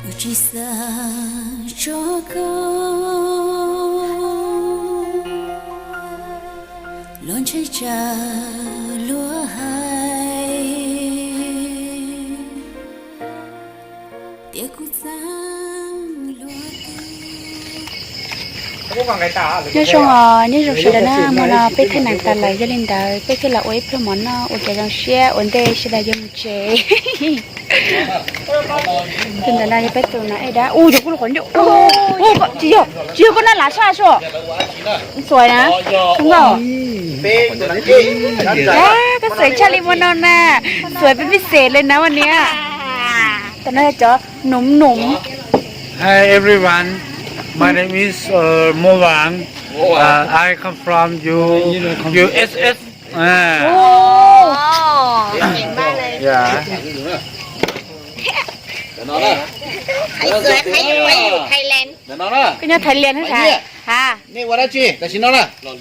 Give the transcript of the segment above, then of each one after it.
Kuv tsis xav tso koj los ntshai tsam luag hais tias kuv txeeb luag. Nyob zoo os, nyob zoo sawv daws na, hmo no peb thaij nees tas lawm, yog li ntawd peb thiaj los ua ib pluag mov noj ua kev zoo siab ua ntej sawv daws yuav mus tsev. Tus ntawm no yog peb tus no es dab, u, yog kuv lub qhov ncauj, tsis yog, tsis yog koj naj lav saj sua. Xuav na, koj xuav tshaj li hmo no na, xuav peb pib xes li na hmo niam. Tam no yog cov num num. Hi everyone, my name is uh, Mo Vang. Uh, I come from U U S S. Ah. Yeah. Koj nyob Thailand thiab sav? Ha.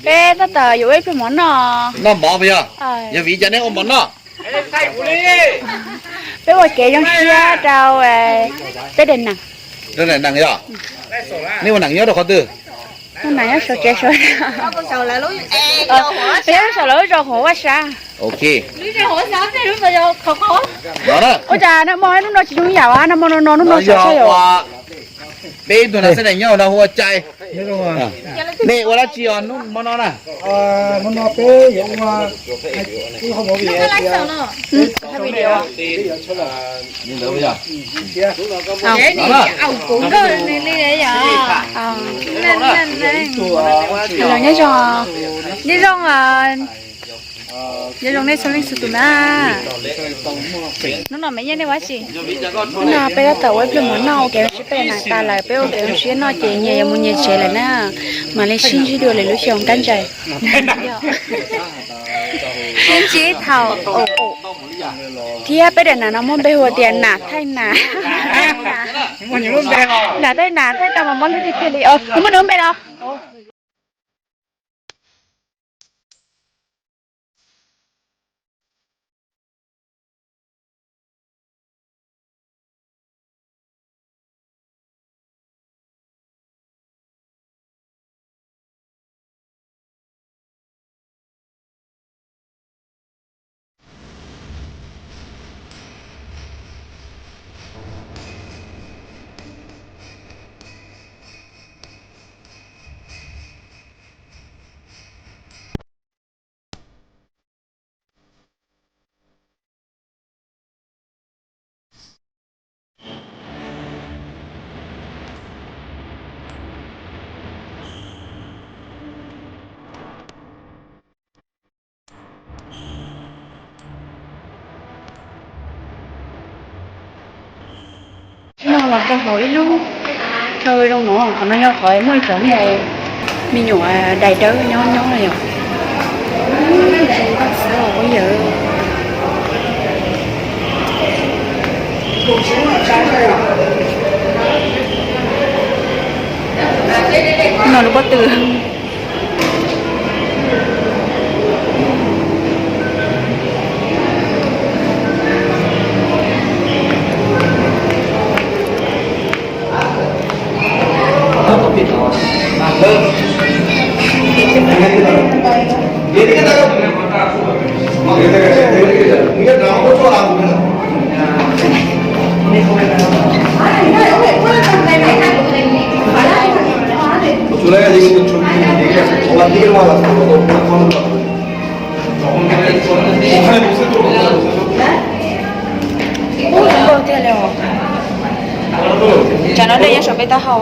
Peb tab tom yuav ua ib pluag mov noj. Noj mov puas yog? Yog vim cas nej ua mov noj? Peb ua kev zoo siab rau peb daim nees. Rau daim nees yog? Nej ua nees nyob rau qhov twg? Ua nees nyob saum tsev saud. Peb nyob saum lawv lub zos Huam Vaj Sab. Ok. Ua cas nag hmo hnub no tsis zoo ib yam, nag hmo no no hnub no sov sab yom. Peb ib tug nas xab nais nyob no hu ua Cai. Nej ua dab tsi os hnub hmo no na? Hmo no peb yuav ua ib qho movie tias peb yuav tshaj lawm. Nyob zoo, nyob zoo, nyob zoo nej txhua leej txhua tus na. Hnub no me nyiaj nej ua dab tsi? Hnub no peb tab tom ua ib pluag mov noj ua kev zoo siab, peb nas tas lawm, peb ua kev zoo siab noj ces nyias yuav mus nyias tsev lawm na. Mam li sib ntsib dua lwm lub xyoo kab ntsais. Sib ntsib thaum thiab peb daim nas no muaj npe hu tias nas thaij nas. Nas thaij nas thaij tau mas mob hlwb tiag tiag li. Kuv muaj nws lub npe los. No los rau hauv ib lub chaw zoo no, qhov no yog qhov muaj ib cov me nyuam dais dawb nyob nyob no yom. Zoo nkauj xwb os yawm. No lub pob tw. Ub, zoo nkauj tiag li os. Tsam no dej nyob saum peb taub hau.